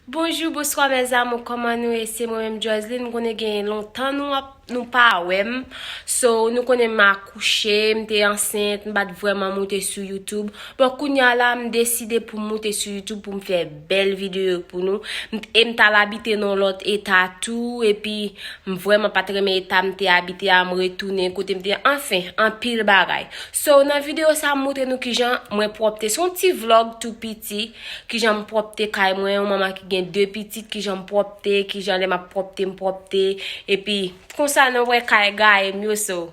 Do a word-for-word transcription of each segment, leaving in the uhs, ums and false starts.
Bonjou, bonswa, mes amours, kòman nou ye? Se mwen menm, Joseline. M konnen gen lontan nou ap, nou pa wè m. So, nou konnen m akouche, m te ansent, m pa t vrèman moute sou YouTube. Bon, kounye a la, m deside pou m moute sou YouTube pou m fè bèl videyo pou nou. M, e m t al abite nan lòt eta tou, epi m vrèman pa t renmen eta m te abite a, m retounen kote m te, anfen, anpil bagay. So, nan videyo sa, m montre nou kijan mwen pwòpte. Se yon ti vlòg tou piti, kijan m pwòpte kay mwen, yon manman ki gen de pitit, kijan m pwòpte, kijan lè m ap pwòpte, m pwòpte, epi konsa nou wè kay gaye m yo, so.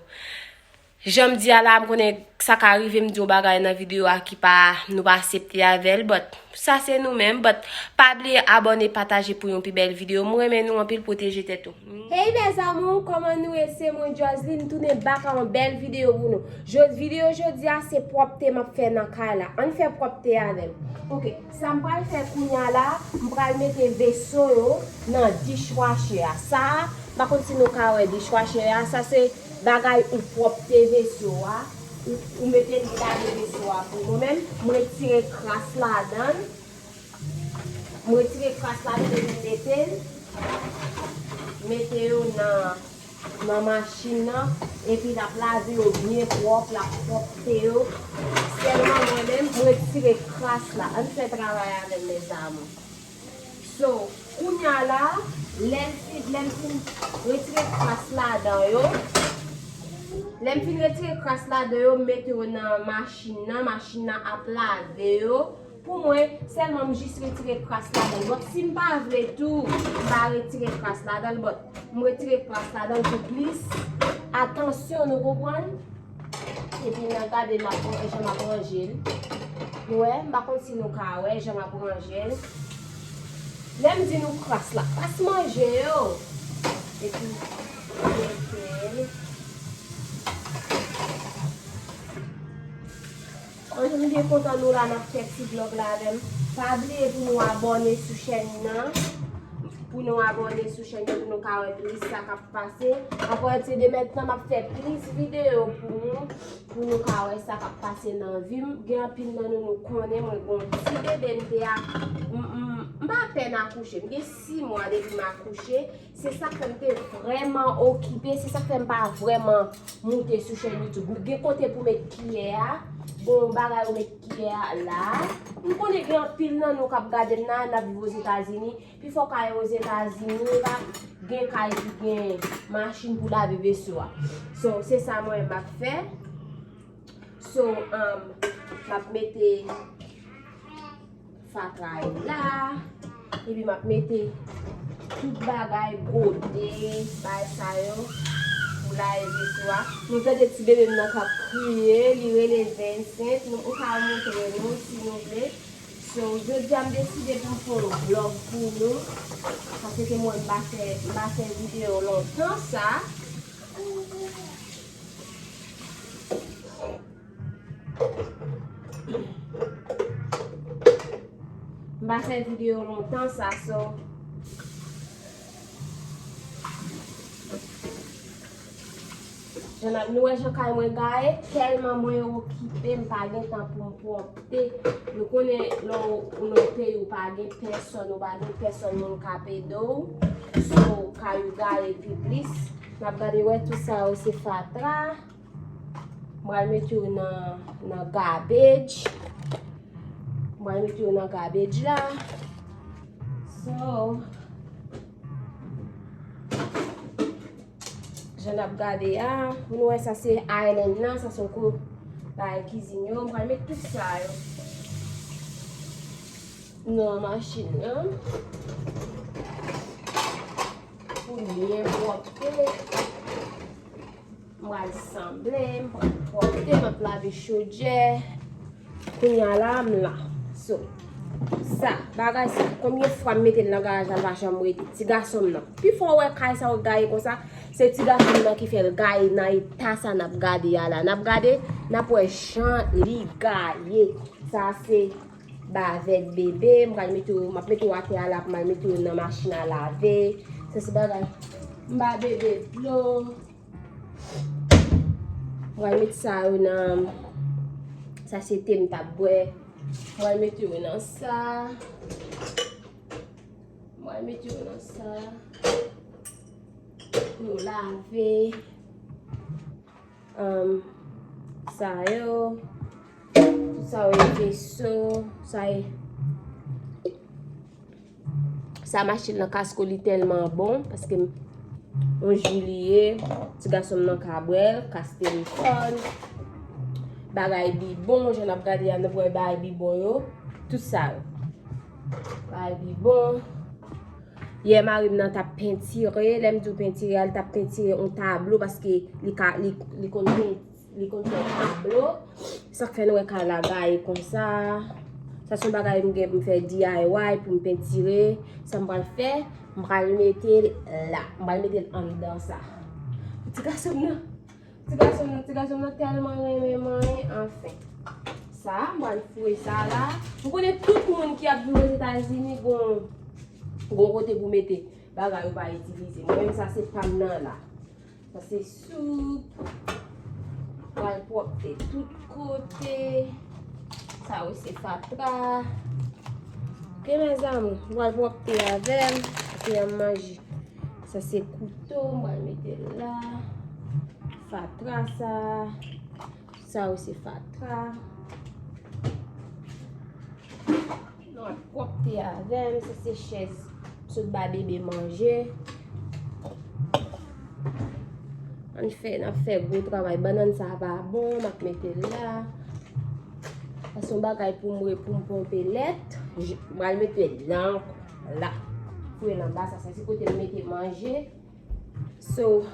Jan m di a la, m konnen sa ka rive m di yon bagay nan videyo a ki pa, nou pa aksepte avè l, but sa se nou menm, but pa bliye abòne, pataje pou yon pi bèl videyo. M renmen nou anpil, pwoteje tèt ou. Hey mes amours, kòman nou ye? Se mwen Joseline, m tounen back a yon bèl videyo pou nou. Jodi, videyo jodi a se pwòpte m ap fè nan kay la. Ann fè pwòpte avè m. Ok, sa m pral fè kounye a la, m pral mete veso yo nan dishwasher a. Sa a, m pa konn si nou ka wè dishwasher a, sa se bagay ou pwòpte veso a, ou, ou mete l lave veso a pou mwen menm, m retire kras ladan l, m retire kras ladan l epi m mete l, mete yo nan, nan machin nan, epi l ap lave yo byen pwòp, l ap pwòpte yo. Sèlman mwen menm, m retire kras la. Ann fè travay avè m, mes amours. So, kounye a la, lè m fin, lè m fin retire kras ladan yo, lè m fin retire kras ladan yo, m mete yo nan machin nan, machin nan ap lave yo. Pou mwen, sèlman m jis retire kras ladan l. But si m pa vle tou, m pa retire kras ladan l, but m retire kras ladan l pou plis atansyon, nou konprann? Epi n a gade m ap, jan m ap ranje l. Nou wè, m pa konn si nou ka wè jan m ap ranje l. Lè m di nou kras la, kras manje yo. Epi, mete l. Ann, m byen kontan nou la, n ap fè ti vlòg la avè m. Pa bliye pou nou abòne sou chèn nan. Pou nou abòne sou chèn nan, pou nou ka wè plis sa k ap pase. Apati de mentnan, m ap fè plis videyo pou nou, pou nou ka wè sa k ap pase nan vi m. Gen anpil nan nou, nou konnen mwen gon ti bebe m te a, m, m, m pa apèn akouche. M gen sis mwa depi m akouche. Se sa k fè m te vrèman okipe, se sa k fè m pa vrèman moute sou chèn YouTube. M gen kote pou met kiyè a, gon bagay ou met kiyè a la. M konnen gen anpil nan nou k ap gade m la, n ap viv Ozetazini. Pifò kay Ozetazini la, gen kay ki gen machin pou lave veso a. So, se sa mwen m ap fè. So, um, m ap mete fatra yo la, epi m ap mete tout bagay, gode, bagay sa yo, pou lave veso a. Nou tande ti bebe m nan k ap kriye, li rele Vincent. Nou, m ka montre nou si nou vle. So, jodi a m deside pou m fè yon vlòg pou nou, paske mwen m pa fè, m pa fè videyo lontan sa. M pa fè videyo lontan sa, so. Jan n ap, nou wè jan kay mwen gaye, tèlman mwen okipe, m pa gen tan pou m pwòpte. Nou konnen lè w nan yon peyi ou pa gen pèsòn, ou pa gen pèsòn moun k ap ede w. So, kay ou gaye pi plis. N ap gade, wè tout sa yo se fatra. M pral mete yo nan, nan garbage. M pral mete yo nan garbage la. So, jan n ap gade a, nou wè sa se island nan, sa se yon kou bagay kizin yo. M pral met tout sa yo nan machin nan. Pou l byen pwòpte. M pral sanble, m pral pwòpte, m ap lave chodyè. Kounye a la, m la. So, sa, bagay sa, konbyen fwa m mete l nan garaj la, l pa janm rete. Ti gason m nan. Pifò w wè kay sa yo gaye konsa, se ti gason m nan ki fè l gaye nan eta sa n ap gade a la. N ap gade, n ap wè jan li gaye. Sa se bavèt bebe, m pral mete yo, m ap mete yo atè a la pou m al mete yo nan machin a lave. Sa se bagay, m ba bebe dlo. M pral mete sa yo nan, sa se te m t ap bwè. M pral mete yo nan sa. Mete yo nan sa. Pou yo lave. Sa yo. Tout sa yo e veso. Sa e. Sa machin nan kasko li tèlman bon. Paske yon jou li ye. Ti gason m nan ka bwè l. Kas telefòn. Bagay bibon. Jan n ap gade a, nou wè bagay bibon yo. Tout sa yo. Bagay bibon. Yè mari m nan t ap pentire, lè m di w pentire a, li t ap pentire yon tablo paske li ka, li, li konn pen-, li konn fè tablo. Sa k fè nou wè kay la gaye konsa. Sa se yon bagay m gen pou m fè D I Y, pou m pentire. Sa m pral fè, m pral mete l la. M pral mete l anndan sa. Pou ti gason m nan. Ti gason m nan, ti gason m nan tèlman renmen manyen, anfen. Sa, m pral foure sa la. M konnen tout moun ki ap viv Ozetazini gon, gon kote pou mete bagay ou pa itilize. Mwen menm sa se pa m nan la. Sa se soup. Pral pwòpte tout kote. Sa yo se fatra. Ok, mes amours, m pral pwòpte avè m. Apre m manje. Sa se kouto, m pral mete l la. Fatra sa. Sa yo se fatra. Nou ap pwòpte avè m. Sa se chèz m sot ba bebe manje. Ann fè, n ap fè gwo travay. Bannann sa pa bon, m ap mete l la. Sa se yon bagay pou m, pou m ponpe lèt. M pral mete l la ankò. La. Foure l anba sa. Sa se kote m mete manje. So,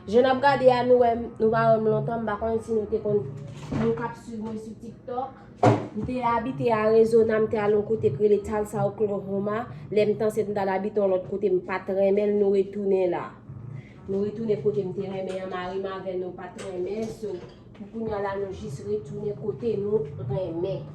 jan n ap gade a, nou wè m, nou pa wè m lontan, m pa konn si nou te konn, moun k ap swiv mwen sou TikTok. M te abite Arizona, m te al yon kote k rele Tulsa, Oklahoma. Lè m t ansent, m t al abite yon lòt kote, m pa t renmen l, nou retounen la. Nou retounen kote m te renmen an, mari m avè nou pa t renmen, so, pou kounye a la, nou jis retounen kote nou renmen.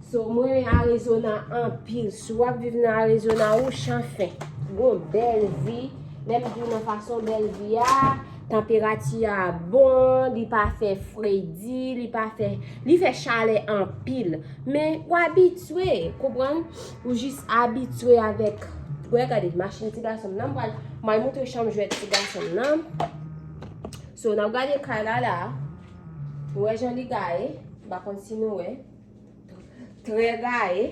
So, mwen renmen Arizona anpil. Si w ap viv nan Arizona, ou chanfen. Gon bèl vi. Lè m di w nan fason bèl vi a, tanperati a bon, li pa fè fredi, li pa fè, li fè chalè anpil. Men, ou abitye, konprann? Ou jis abitye avèk, wè, gade, machin ti gason m nan, m pral, m pral montre chanm jwèt ti gason m nan. So, n ap gade kay la la. Nou wè jan li gaye? M pa konn si nou wè. Trè gaye.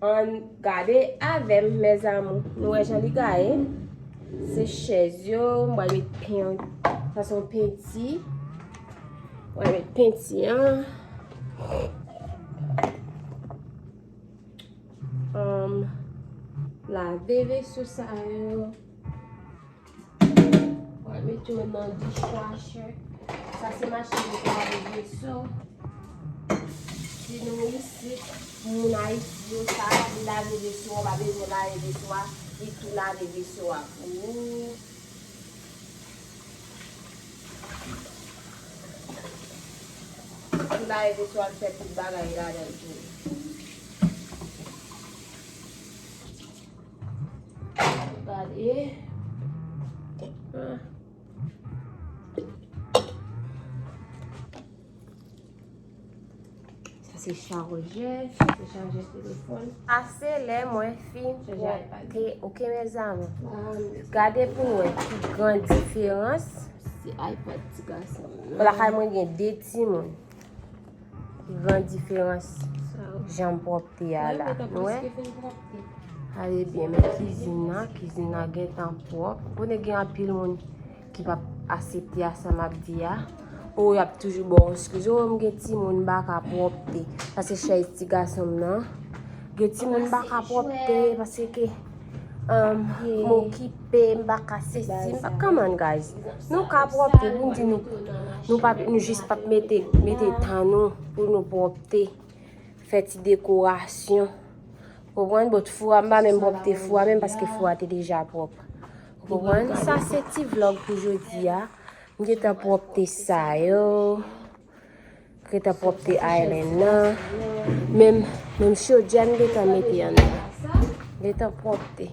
Ann gade avè m, mes amours. Nou wè jan li gaye? Se chèz yo, m pral met pen-, sa se yon penti. M pral met penti an. Ann lave veso sa yo. Mwen mete yo nan dishwasher. Sa se machin pou lave veso. Si nou isit, moun Ayiti yo, sa li lave veso a, ou pa bezwen lave veso a, li tou lave veso a pou ou. Tou lave veso a, li fè tout bagay ladan l tou. Gade. Ah. Sa se chajè, sa se chajè telefòn. Sa se lè mwen fin pwòpte, ok, mes amours. Gade pou nou wè ki gran diferans. Se iPad ti gason m nan. Lakay mwen gen de timoun. Ki gran diferans jan m pwòpte a la. Nou wè? Gade byen, men kizin nan, kizin nan gentan pwòp. Ou konnen gen anpil moun ki p ap aksepte a sa m ap di a. Ou y ap toujou ba w eskiz. O, m gen timoun, m pa ka pwòpte. Sa se chèz ti gason m nan. Gen timoun, m pa ka pwòpte paske, um, m okipe, m pa ka sesi, m pa, come on, guys. Nou ka pwòpte, pou m di nou, nou pa, nou jis p ap mete, mete tan nou pou nou pwòpte. Fè ti dekorasyon. Konprann? Bon, fou a, m pa menm pwòpte fou a menm paske fou a te deja pwòp. Konprann? Sa se ti vlòg pou jodi a. M gentan pwòpte sa yo. Gentan pwòpte island nan. Menm, menm chodyè m gentan mete anndan. Gentan pwòpte.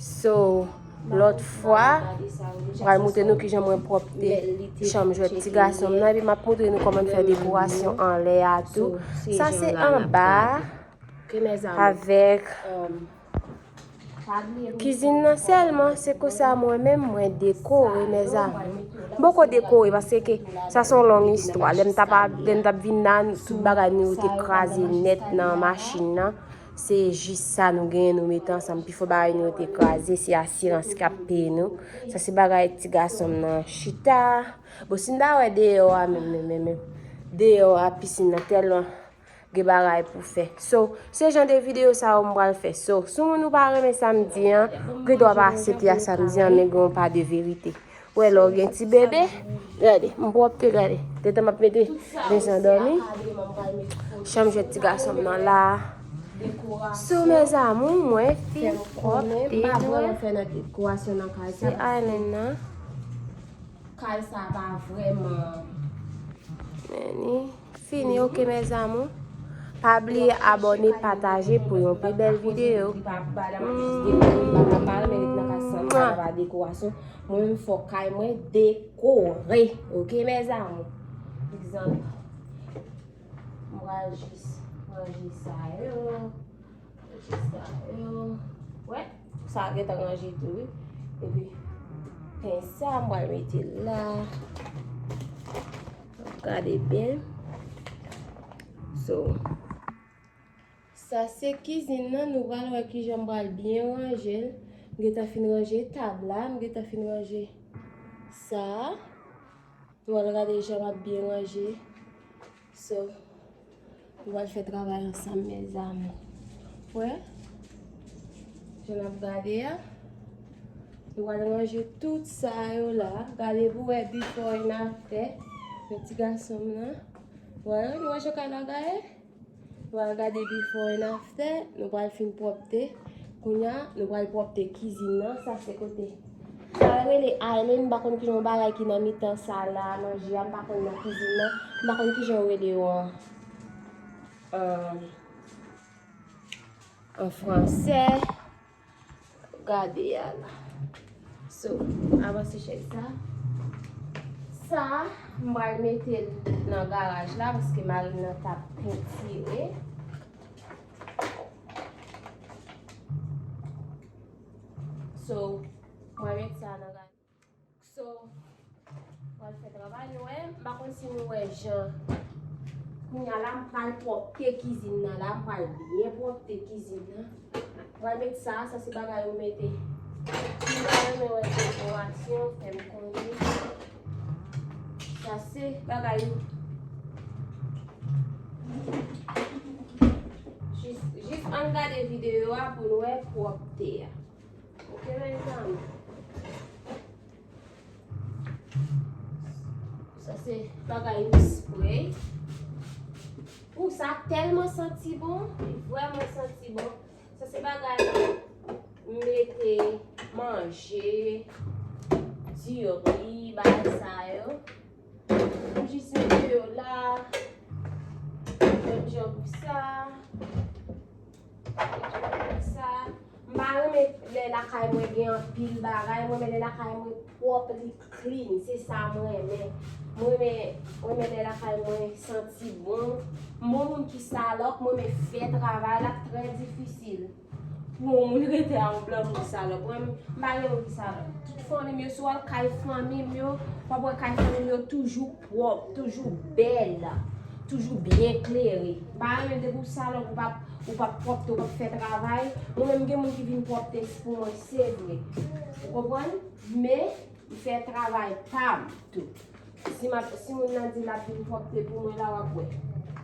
So, lòt fwa, m pral montre nou kijan mwen pwòpte chanm jwèt ti gason m nan, epi m ap montre nou kòman m fè dekorasyon anlè a tou. Sa se anba avèk Kizin nan sèlman, se konsa mwen menm mwen dekore, mezanmi. M poko dekore, paske ke sa se yon long istwa. Lè m t ap, lè m t ap vin la, tout bagay nou yo te kraze nèt nan machin nan. Se jis sa nou genyen, nou mete ansanm. Pifò bagay nou yo te kraze, se asirans k ap peye nou. Sa se bagay ti gason m nan chita. Bon, si n ta wè deyò a menm, menm, menm, menm. Deyò a, pisin nan tèlman gen bagay pou fè. So, se jan de videyo sa yo m pral fè. So, si w moun ou pa renmen sa m di an, ou gen dwa pa aksepte a sa m di an, men gen yon pa de verite. Ou wè lè w gen ti bebe, gade, m pwòpte, gade. Detan m ap mete Vincent dòmi, chanm jwèt ti gason m nan la. So, mes amours, mwen fin pwòpte, mwen. Se Island nan. Kay sa pa vrèman. Men ni fini, ok, mes amours. Pa bliye abòne, pataje pou yon pi bèl videyo. Mwen menm fòk kay mwen dekore, ok, mes amours. Egzanp, mwen jis ranje sa yo. Jis la, yo, wè, sa gentan ranje tou, wi. Epi, pen sa, m pral mete l la. Gade byen. So, sa se kizin nan, nou pral wè kijan m pral byen ranje l. M gentan fin ranje tab la, m gentan fin ranje sa. Nou al gade jan m ap byen ranje. So, nou al fè travay ansanm, mes amours. Wè? Jan n ap gade a. Nou al ranje tout sa yo la. Gade pou wè before and after. Yon ti gason m nan. Wè, nou wè jan kay la gaye? Nou al gade before and after, nou pral fin pwòpte. Kounye a, nou pral pwòpte kizin nan. Sa se kote. Sa yo rele island, m pa konn kijan yon bagay ki nan mitan sa la, manje a, m pa konn nan kizin nan. M pa konn kijan yo rele yo an, an, an fransè. Gade a la. So, avanse chèz sa. Sa, m pral mete l nan garaj la, paske mari m nan t ap pentire. So, m pral mete sa nan garaj. So, pral fè travay, nou wè, m pa konn si nou wè jan. Kounye a la, m pral pwòpte kizin nan la, m pral byen pwòpte kizin nan. M pral met sa, sa se bagay ou mete. Si w pa renmen wè dekorasyon, fè m konnen. Sa se bagay ou. Jis, jis ann gade videyo a pou n wè pwòpte a. Ok, mezanmi. Sa se bagay spray. Ou, sa tèlman santi bon, li vrèman santi bon. Sa se bagay mete manje, diri, bagay sa yo. M jis mete yo la. Menm jan pou sa. Sa, m pa renmen lè lakay mwen gen anpil bagay. Mwen renmen lè lakay mwen pwòp, li clean. Se sa mwen renmen. Mwen renmen, mwen renmen lè lakay mwen santi bon. M bon moun ki salòp, mwen renmen fè travay la, trè difisil pou yon moun rete a yon blan moun ki salòp. Mwen, m pa gen moun ki salòp. Tout fanmi m yo, si w al kay fanmi m yo, w ap wè kay fanmi m yo toujou pwòp, toujou bèl, toujou byen klere. M pa renmen depi w salòp, ou p ap, ou p ap pwòpte, ou p ap fè travay. Mwen menm, gen moun ki vin pwòpte pou mwen, se vre. Ou konprann? Men, m fè travay pa m tou. Si m ap, si moun nan di l ap vin pwòpte pou mwen la, w ap wè.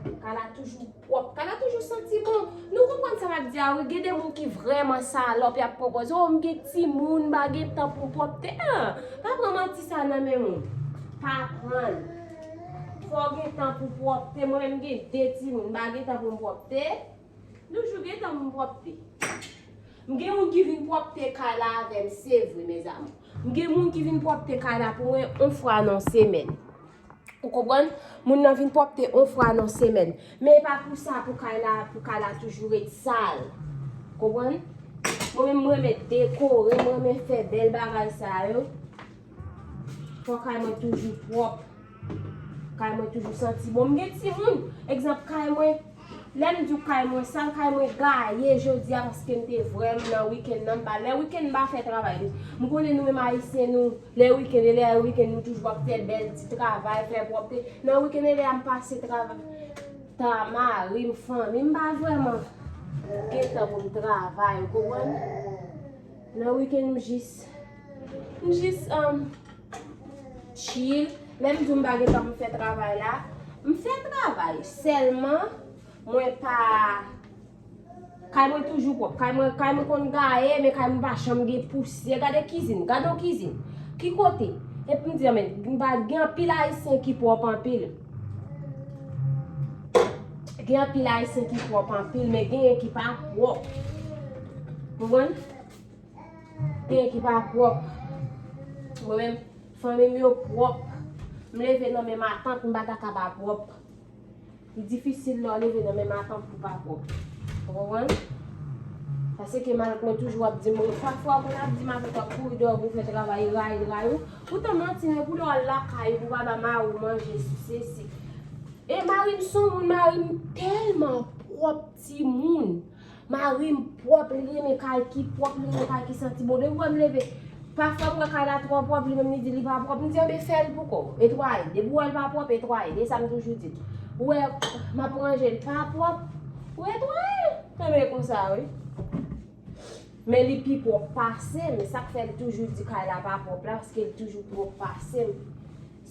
Kay la toujou pwòp. Kay la toujou santi bon. Nou konprann sa m ap di a, wi. Gen de moun ki vrèman salòp, y ap pran pòz, "O, m gen timoun, m pa gen tan pou m pwòpte." An, pa pran manti sa nan men moun. Pa pran l. Fò w gen tan pou pwòpte. Mwen menm, m gen de timoun, m pa gen tan pou m pwòpte. Toujou gen tan pou m pwòpte. M gen moun ki vin pwòpte kay la avè m, se vre, mezanmi. M gen moun ki vin pwòpte kay la pou mwen yon fwa nan semèn. Ou konprann? Moun nan vin pwòpte yon fwa nan semèn. Men e pa pou sa pou kay la, pou kay la toujou ret sal. Konprann? Mwen menm, mwen renmen dekore, mwen renmen fè bèl bagay sa yo. Fò kay mwen toujou pwòp. Kay mwen toujou santi bon. M gen timoun, egzanp, kay mwen, Lè m di w kay mwen sal, kay mwen gaye jodi a paske m te vrèman nan wikenn nan, m pa, lè wikenn m pa fè travay. M konnen nou menm Ayisyen, nou, lè wikenn, e lè wikenn nou toujou ap fè bèl ti travay, fè pwòpte. Nan wikenn, e lè a m pase travay. Ta mari m, fanmi m, m pa vrèman gen tan pou m travay, ou konprann? Nan wikenn, m jis, m jis, um, chill. Lè m di w m pa gen tan pou m fè travay la, m fè travay. Sèlman, mwen pa, kay mwen toujou pwòp. Kay mwen, kay mwen konn gaye, men kay mwen pa janm gen pousyè. Gade kizin, gade yon kizin. Ki kote? Epi m di, men, m pa gen anpil Ayisyen ki pwòp anpil. Gen anpil Ayisyen ki pwòp anpil, men genyen ki pa pwòp. Konprann? Gen ki pa pwòp. Mwen menm, fanmi m yo pwòp. M leve nan men matant, m pa ta ka pa pwòp. Li difisil lè w leve nan men matant pou pa pwòp. Ou konprann? Paske matant mwen toujou ap di m, pafwa ou konn ap di matant w ap kouri dèyè w pou fè travay, rayi, rayi w. Poutan manti, men pou lè w al lakay ou, pou pa ba mari w manje, souse, si. E mari m se yon moun, mari m tèlman pwòp, timoun. Mari m pwòp, li renmen kay ki pwòp, li renmen kay ki santi bon. Depi w wè m leve, pafwa m wè kay la twò pwòp, li menm li di li pa pwòp. M di, anben fè l pou kò w, netwaye. Depi w wè l pa pwòp, netwaye. E sa m toujou di l. Ou wè, m ap ranje l pa pwòp, ou netwaye l. Anben konsa, wi. Men li pi pwòp pase m. E sa k fè l toujou di kay la pa pwòp la, paske l toujou pwòp pase m.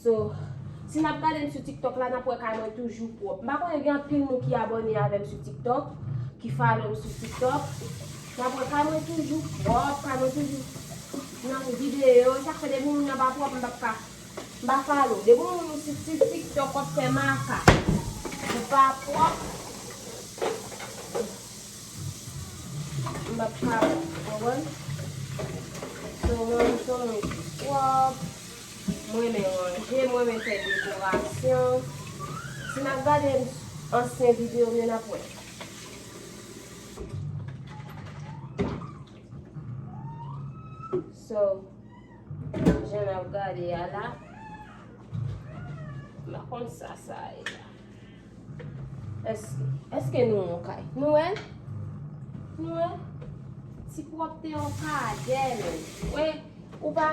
So, si n ap gade m sou TikTok la, n ap wè kay mwen toujou pwòp. M pa konnen gen anpil moun ki abòne avè m sou TikTok, ki follow m sou TikTok. N ap wè kay mwen toujou pwòp, kay mwen toujou nan videyo. Sa k fè depi moun nan pa pwòp, m p ap ka, m pa follow. Depi moun sou Tik- TikTok w ap fè makak, ou pa pwòp, m p ap follow, konprann? So, mwen, m se yon moun ki pwòp. Mwen renmen ranje, mwen renmen fè dekorasyon. Si n ap gade ansyen videyo m yo, n ap wè. So, jan n ap gade a la, m pa konn sa sa ye la. Èske, èske nou yon kay? Nou wè? Nou wè? Ti pwòpte yon kadè, men. Wè, ou pa,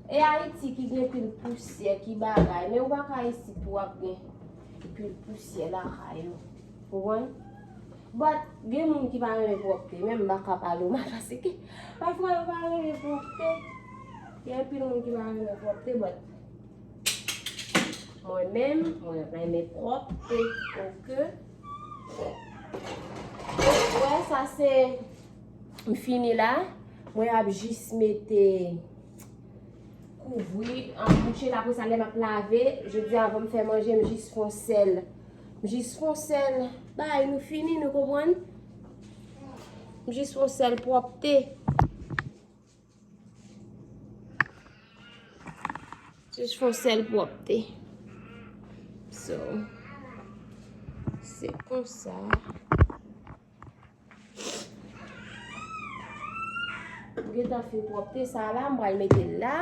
e Ayiti ki gen pil pousyè, ki bagay, men ou pa ka isit pou w ap gen pil pousyè lakay ou. Ou konprann? But, gen moun ki pa renmen pwòpte, men m pa ka pale w mal paske pafwa yo pa renmen pwòpte. Gen anpil moun ki pa renmen pwòpte, but mwen menm, mwen renmen pwòpte, oke? Wè, sa se, m fini la. Mwen ap jis mete, kouvri, an, bouche l, apre sa, lè m ap lave, jodi a, anvan m fè manje, m jis fè yon sèl. M jis fè yon sèl. Bay, nou fini, nou konprann? M jis fè yon sèl pwòpte. Jis fè yon sèl pwòpte. So, se konsa. M gentan fin pwòpte sa la, m pral mete l la.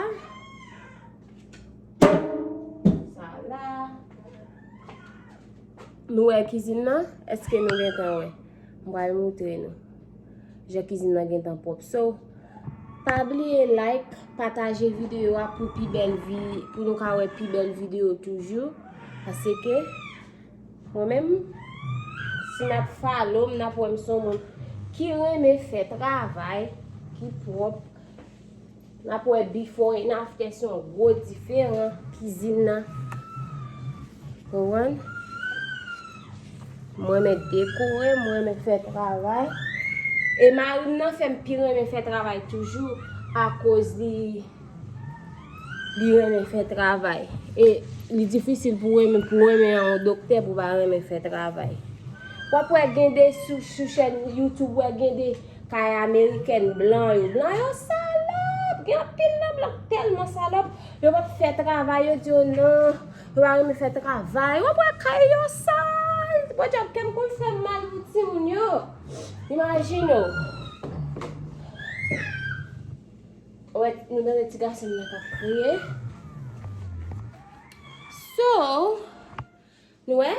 Sa la. Nou wè kizin nan? Èske nou gentan wè? M pral moutre nou jan kizin nan gentan pwòp. So, pa bliye like, pataje videyo a pou pi bèl vi, pou nou ka wè pi bèl videyo toujou. Paske, mwen menm, si n ap follow m, n ap wè m se yon moun ki renmen fè travay, ki pwòp. N ap wè before and after se yon gwo diferan kizin nan. Konprann? Mwen renmen dekore, mwen renmen fè travay. E mari m nan fè m pi renmen fè travay toujou akoz li, li renmen fè travay. E li difisil pou renmen, pou renmen yon doktè pou pa renmen fè travay. W ap wè gen de sou, sou chèn YouTube, wè gen de kay amerikèn blan yo. Blan yo salòp! Gen anpil nan blan k tèlman salòp, yo p ap fè travay, yo di yo non, yo pa renmen fè travay. W ap wè kay yo sal! Podyab, kè m konn fè m mal pou timoun yo. Imajine w. Wè, nou tande ti gason m nan k ap kriye. So, nou wè?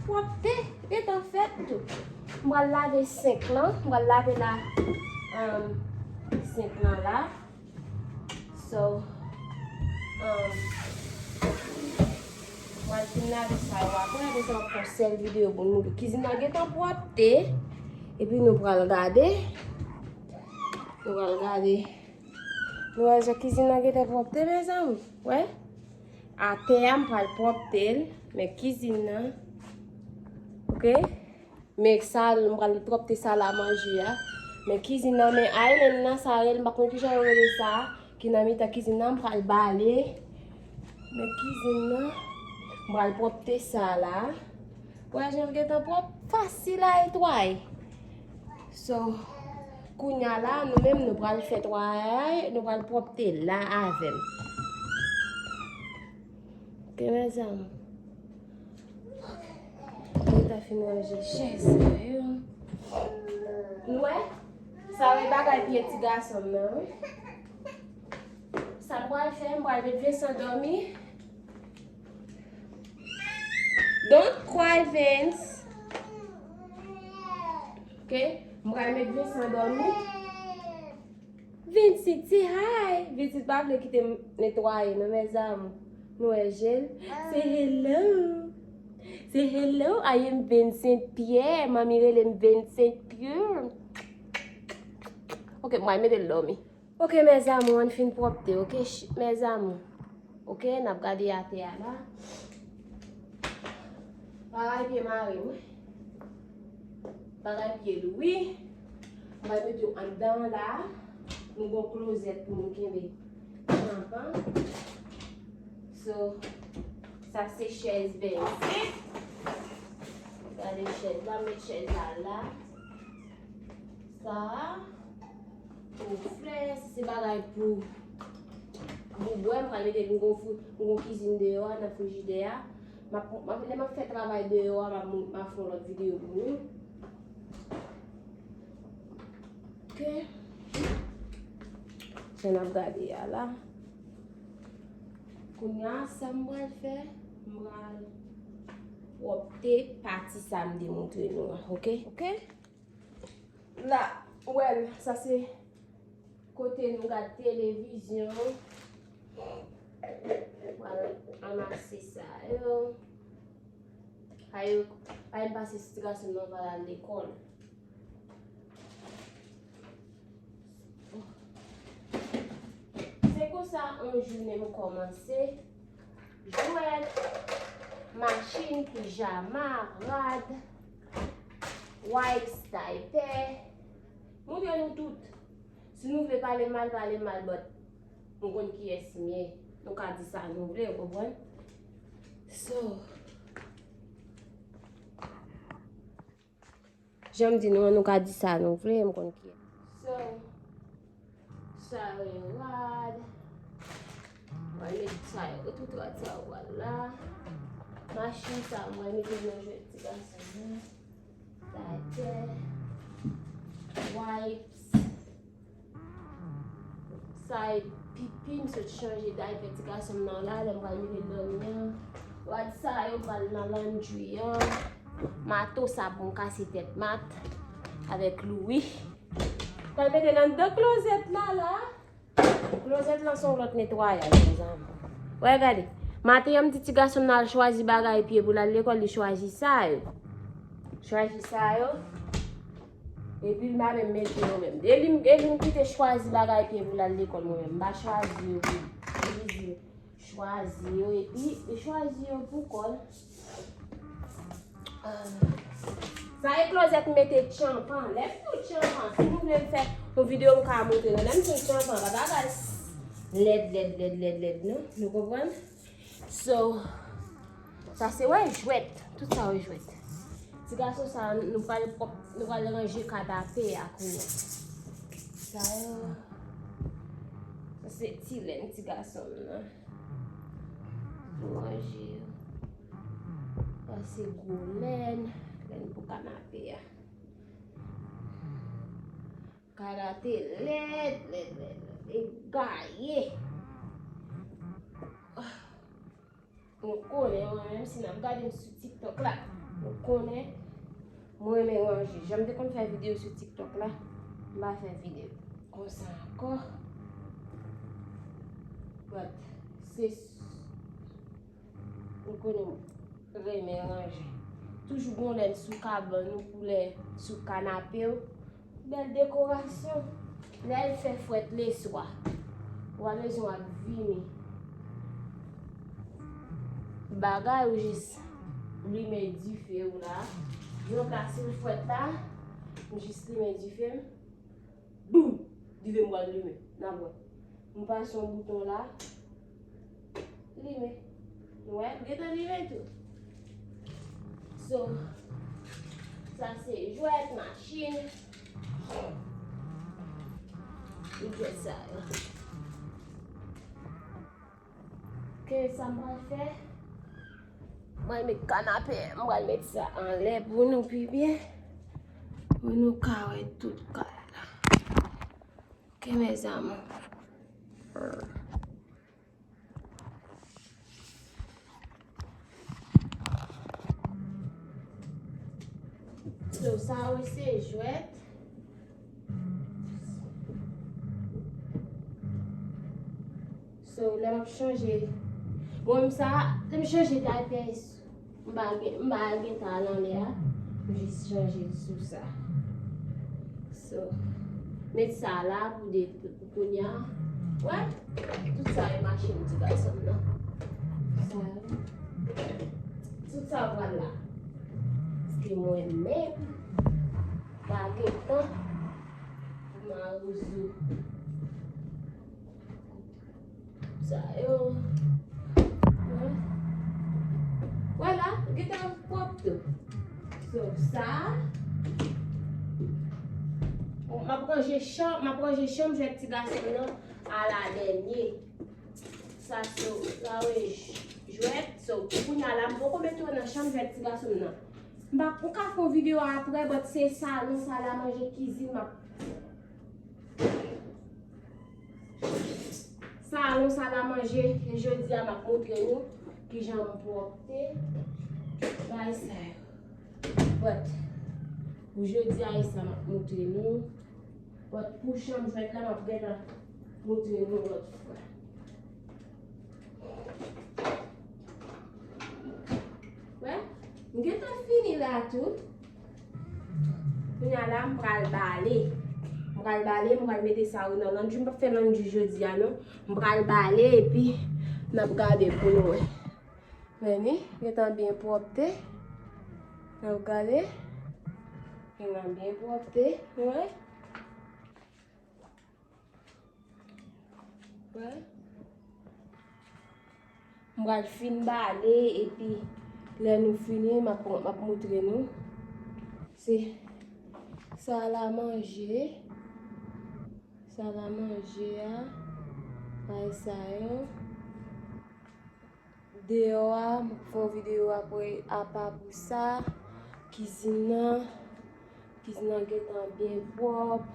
Pwòpte. Gentan fèt tou. M pral lave senk lan. M pral lave la, um, senk lan la. So, um, m pral fin lave sa yo apre. Apre sa, m ap fè yon sèl videyo pou nou. Kizin nan gentan pwòpte. Epi nou pral gade. Nou pral gade. Nou wè jan kizin nan gentan pwòpte, mezanmi? Wè? Atè a, m pral pwòpte l. Men kizin nan. Oke? Men sa, m pral pwòpte sal a manje a. Men kizin nan, men island nan, sa rele, m pa konn kijan yo rele sa, ki nan mitan kizin nan, m pral bale. Men kizin nan, m pral pwòpte sa la. Wè, jan l gentan pwòp, fasil a netwaye. So, kounya la, nou menm, nou pral fè twayay, nou pral pwòpte la avè m. Ok, mezanmi. Mwen ta fin ranje chèz sa yo. Nou wè? Sa wè bagay pye ti gason m nan, wi. Sa m pral fè, m pral met Vincent dòmi. Don't cry, Vince. Ok? M pral met Vincent dòmi. Vincent, say hi. Vincent pa vle kite m netwaye, non, mezanmi. Nou wè je l. Say hello. Say hello, I am Vincent Pierre. Manmi rele m Vincent Pierre. Ok, m pral mete l dòmi. Ok, mezanmi, ann fin pwòpte, ok, ch-, mezanmi. Ok, n ap gade atè a la. Bagay pye mari m. Bagay pye Lwi. Mwen mete yo anndan la. Nou gon klozèt pou nou kenbe chanpan. So, sa se chèz Vincent. Gade chèz la, met chèz la la. Sa a. Pou flè, si se bagay pou, pou bwè, m pral mete, m gon fri-, m gon kizin deyò a, nan frijidè a. M ap, m ap, lè m ap fè travay deyò a, m ap, m ap fè yon lòt videyo pou nou. Ok. Jan n ap gade a la. Kounye a, sa m pral fè, m pral pwòpte pati sa m te montre nou an, ok? Ok? La, well, sa se kote nou gad televizyon. Pral ranmase sa yo. Sa yo, pa m pase ti gason m nan pral al lekòl. Se konsa yon jounen m kòmanse. Jwèt, machin, pijama, rad, wipes, daypè. Montre nou tout. Si nou vle pale mal, pale mal, but nou konn kiyès m ye. Nou ka di sa nou vle, ou konprann? So, jan m di nou an, nou ka di sa nou vle, m konn ki. So, sa yo rad. Mwen met sa yo, tout rad sa yo pral la. Machin sa, mwen mete nan jwèt ti gason nan. Daypè. Wipes. Sa e pipi, m sot chanje daypè ti gason m nan la, lè m pral mete l dòmi an. Rad sa yo pral nan laundry an. Mato sa pou m kase tèt Mat avèk Louis. Pral mete l anndan klozèt la la. Klozèt lan se yon lòt netwayaj, mezanmi. Wè, gade. Maten an, m di ti gason m nan al chwazi bagay pye pou l al lekòl, li chwazi sa yo. Chwazi sa yo. Epi l pa menm mete yo menm. E li, e li m kite chwazi bagay pye pou l al lekòl mwen menm. M pa chwazi yo pou li. Li di chwazi yo epi li chwazi yo pou kò l. Ah. Sa e klozèt m mete tchanpan. Lè m di w tchanpan, si nou vle m fè yon videyo m ka montre nou. Lè m di w tchanpan, pa bagay lèd, lèd, lèd, lèd, lèd, non. Nou konprann? So, sa se wè jwèt. Tout sa wè jwèt. Ti gason sa, nou pral pwòp, nou pral ranje kanape a kounye a. Sa yo, sa se ti lèn ti gason m nan. Pou ranje yo. Sa se gwo lèn, lèn pou kanape a. Kanape lèd, lèd, lèd, lèd. E gaye. Nou konnen, mwen menm si n ap gade m sou TikTok la, nou konnen Mwen renmen ranje. Jan m te konn fè videyo sou TikTok la, m pa fè videyo konsa ankò. But, se, ou konnen m renmen ranje. Toujou gon lè l sou kabann ou, koulè sou kanape w. Bèl dekorasyon. Lè l fè frèt leswa, ou pa bezwen ap vini. Bagay ou jis limen dife ou la. Yon plas si l frèt la, m jis limen dife m. Boum! Dife m pral limen. N ap wè. M pase yon bouton la. Limen. Nou wè, m gentan limen tou. So, sa se jwèt, machin. Jwèt sa yo. Ke sa m pral fè? M pral met kanape, m pral met sa anlè pou nou pi byen. Pou nou ka wè tout kay la. Ok, mes amours. So, sa yo se jwèt. So, lè m ap chanje. Bon, m sa, lè m chanje daypè, m pa gen, m pa gentan al anlè a. M jis chanje l sou sa. So, met sa la pou de, pou kounye a. Wè, tout sa e mache m ti gason m nan. Sa yo. Tout sa pral la. Paske mwen menm, pa gen tan pou mawozo. Sa yo. Wè la, gentan pwòp tou. So, sa. M ap ranje chanm, m ap ranje chanm jwèt ti gason m nan a la dènye. Sa so, sa yo jwèt. So, kounye a la, m poko mete yo nan chanm jwèt ti gason m nan. M pa, m ka fè yon videyo apre, but se salon, sal a manje, kizin, m ap Salon, sal a manje, e jodi a m ap montre nou kijan m pwòpte bagay sa yo. But, pou jodi a, e sa m ap montre nou. But, pou chanm jwèt la, m ap gentan montre nou lòt fwa. Wè, m gentan fini la tou. Kounye a la, m pral bale. M pral bale, m pral mete sa yo nan landri. M p ap fè landri jodi a, non. M pral bale, epi n ap gade pou nou wè. Men li gentan byen pwòpte. N ap gade. Gentan byen pwòpte, nou wè. Wè. M pral fin bale, epi lè nou fini, m ap, m ap montre nou. Se sal a manje. Sal a manje a. Bagay sa yo. Deyò a, m ap fè yon videyo apre, apa pou sa. Kizin nan. Kizin nan gentan byen pwòp.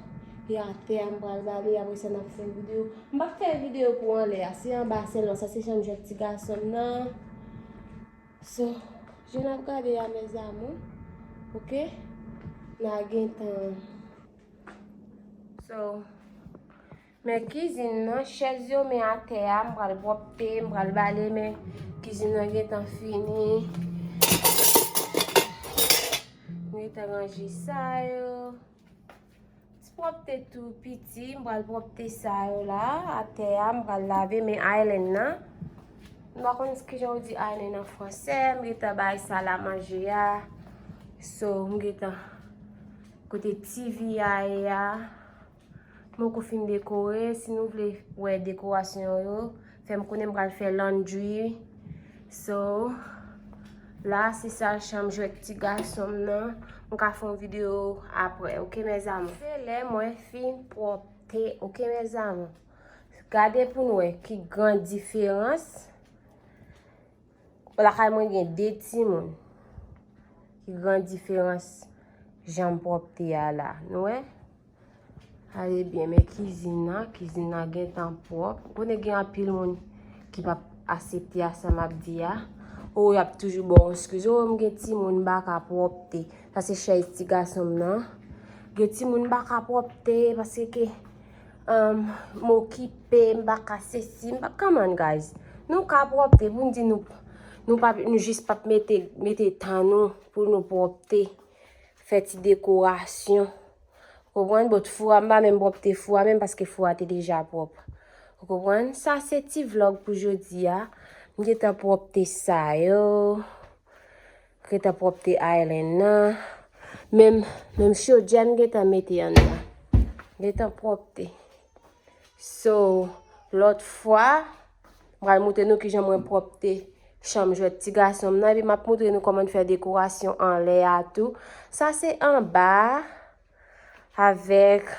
E atè a, m pral bale, apre sa n ap fè videyo. M p ap fè videyo pou anlè a. Se anba sèlman. Sa se chanm jwèt ti gason m nan. So, jan n ap gade a, mes amours. Ok? N a gentan. So, men kizin nan, chèz yo, men atè a, m pral pwòpte, m pral bale, men kizin nan gentan fini. M gentan ranje sa yo. Ti pwòpte tou piti, m pral pwòpte sa yo la, atè a, m pral lave, men island nan. M pa konn kijan yo di island an fransè, m gentan bay sal a manje a. So, m gentan kote T V a ye a. Mwen poko fin dekore. Si nou vle wè dekorasyon yo, fè m konnen, m pral fè landri. So, la se sal chanm jwèt ti gason m nan. M ka fè yon videyo apre, ok, mes amours? Se lè mwen fin pwòpte, ok, mes amours? Gade pou nou wè ki gran diferans. Lakay mwen gen de timoun. Ki gran diferans jan m pwòpte a la, nou wè? Gade byen, men kizin nan, kizin nan gentan pwòp. Ou konnen gen anpil moun ki p ap aksepte a sa m ap di a. O, y ap toujou ba w eskiz. O, m gen timoun, m pa ka pwòpte. Sa se chèz ti gason m nan. Gen timoun, m pa ka pwòpte paske ke, um, m okipe, m pa ka sesi, m pa, come on, guys. Nou ka pwòpte, pou n di nou, nou pa, nou jis p ap mete, mete tan nou pou nou pwòpte, fè ti dekorasyon. Ou konprann? Bon, fou a, m pa menm pwòpte fou a menm paske fou a te deja pwòp. Ou konprann? Sa se ti vlòg pou jodi a. M gentan pwòpte sa yo. Gentan pwòpte island nan. Menm, menm chodyè m gentan mete anndan. Gentan pwòpte. So, lòt fwa, m pral montre nou kijan mwen pwòpte chanm jwèt ti gason m nan, epi m ap montre nou kòman n fè dekorasyon anlè a tou. Sa se anba a, avèk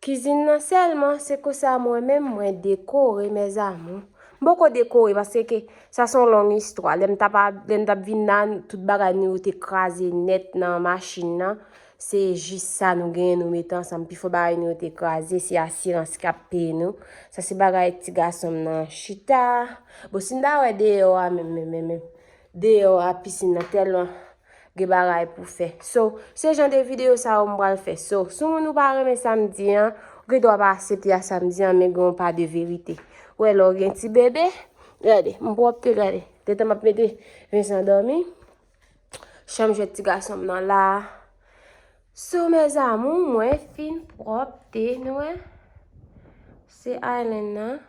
kizin nan sèlman, se konsa mwen menm mwen dekore, mes amours. M poko dekore paske ke sa se yon long istwa. Lè m t ap, lè m t ap vin la, tout bagay nou yo te kraze nèt nan machin nan. Se jis sa nou genyen, nou mete ansanm. Pifò bagay nou yo te kraze, se asirans k ap peye nou. Sa se bagay ti gason m nan chita. Bon, si n ta wè deyò a, menm, menm, menm, menm. Deyò a, pisin nan tèlman gen bagay pou fè. So, se jan de videyo sa yo m pral fè. So, si w moun ou pa renmen sa m di an, ou gen dwa pa aksepte a sa m di an, men gen yon pa de verite. Ou wè, lè w gen ti bebe, gade, m pwòpte, gade. Detan m ap mete Vincent dòmi. Chanm jwèt ti gason m nan la. So, mes amours, mwen fin pwòpte, nou wè. Se island nan.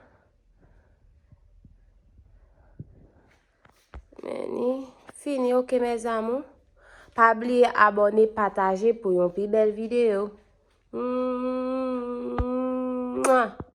Men li fini, ok, mes amours. Pa bliye abòne, pataje pou yon pi bèl videyo. Mwah.